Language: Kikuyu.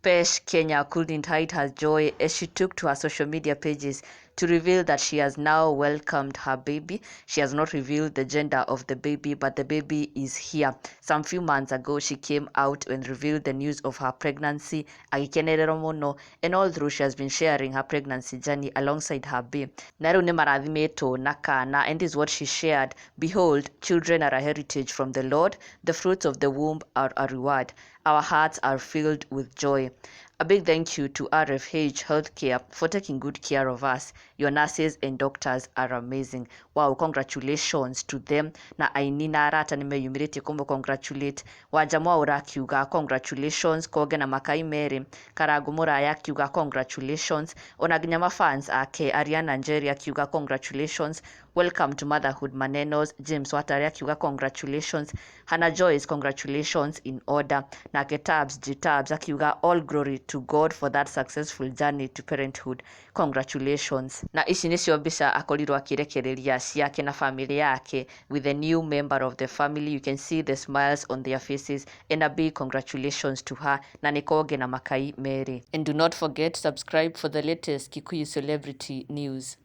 Pesh Kenya couldn't hide her joy as she took to her social media pages to reveal that she has now welcomed her baby. She has not revealed the gender of the baby, but the baby is here. Some few months ago, she came out and revealed the news of her pregnancy, agĩkenererwo mũno, and all through she has been sharing her pregnancy journey alongside her babe. Na rĩu nĩ marathimĩtwo na kana, and this is what she shared. "Behold, children are a heritage from the Lord. The fruits of the womb are a reward. Our hearts are filled with joy. A big thank you to RFH Healthcare for taking good care of us. Your nurses and doctors are amazing." Wow, congratulations to them. Na aini na arata nĩmeyumĩrĩtie kũmũ congratulate. Wanja Mwaũra akiuga congratulations, Konge na Makai Mary. Karangu Mũraya akiuga congratulations. Ona nginya mafans ake Ariana Njeri akiuga congratulations. "Welcome to motherhood manenos." James Watare akiuga congratulations. Hannah Joyce, "Congratulations in order." Nake Tabs G Tabs akiuga, "All glory to God for that successful journey to parenthood. Congratulations." Na ici nĩcio mbica akorirwo akĩrekereria ciake na family yake with a new member of the family. You can see the smiles on their faces, and a big congratulations to her, na nĩ Konge na Makai Mary. And do not forget, subscribe for the latest Kikuyu celebrity news.